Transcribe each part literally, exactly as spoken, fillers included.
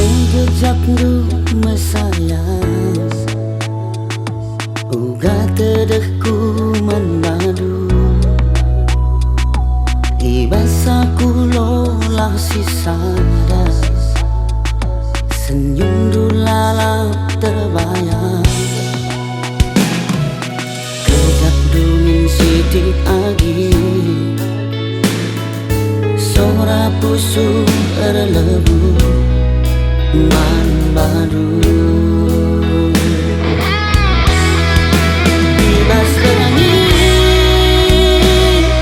Jejakndu mesayas, uga tedehku man bandu. I bas aku lolah si sada, senyumndu lalap terbayang. Kejapndu min sitik agi, sora pusuh erlebuh man bandu. I bas berngi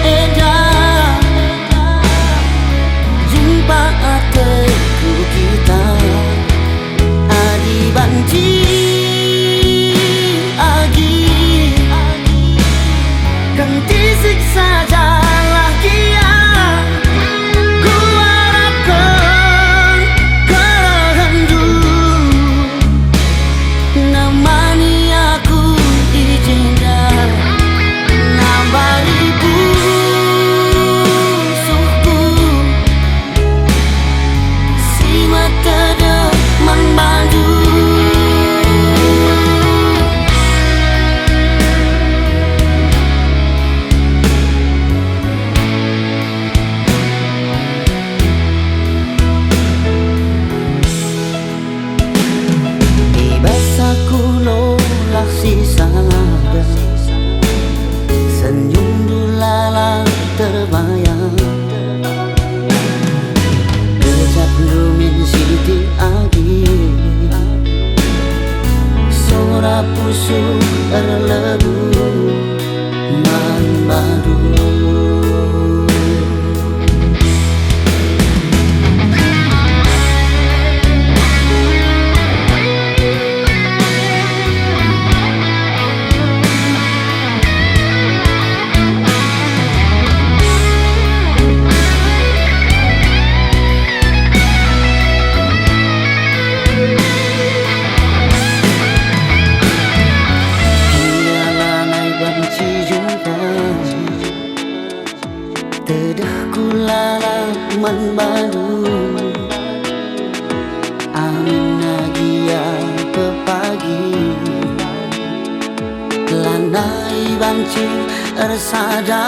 enda, jumpa ateku kita. Adi banci agi, ganti siksa jalah gia. Kuarapken kerehenndu nemani aku i jenda, nambari pusuhku si metedeh man bandu. I bas aku lolah si sada, senyumndu lalap terbayang. Kejapndu min sitik agi, sora pusuh erlebuh man bandu. Ia lanai banci jumpa, tedehku lalap man bandu. Aminna gia pepagi, lanai banci ersada.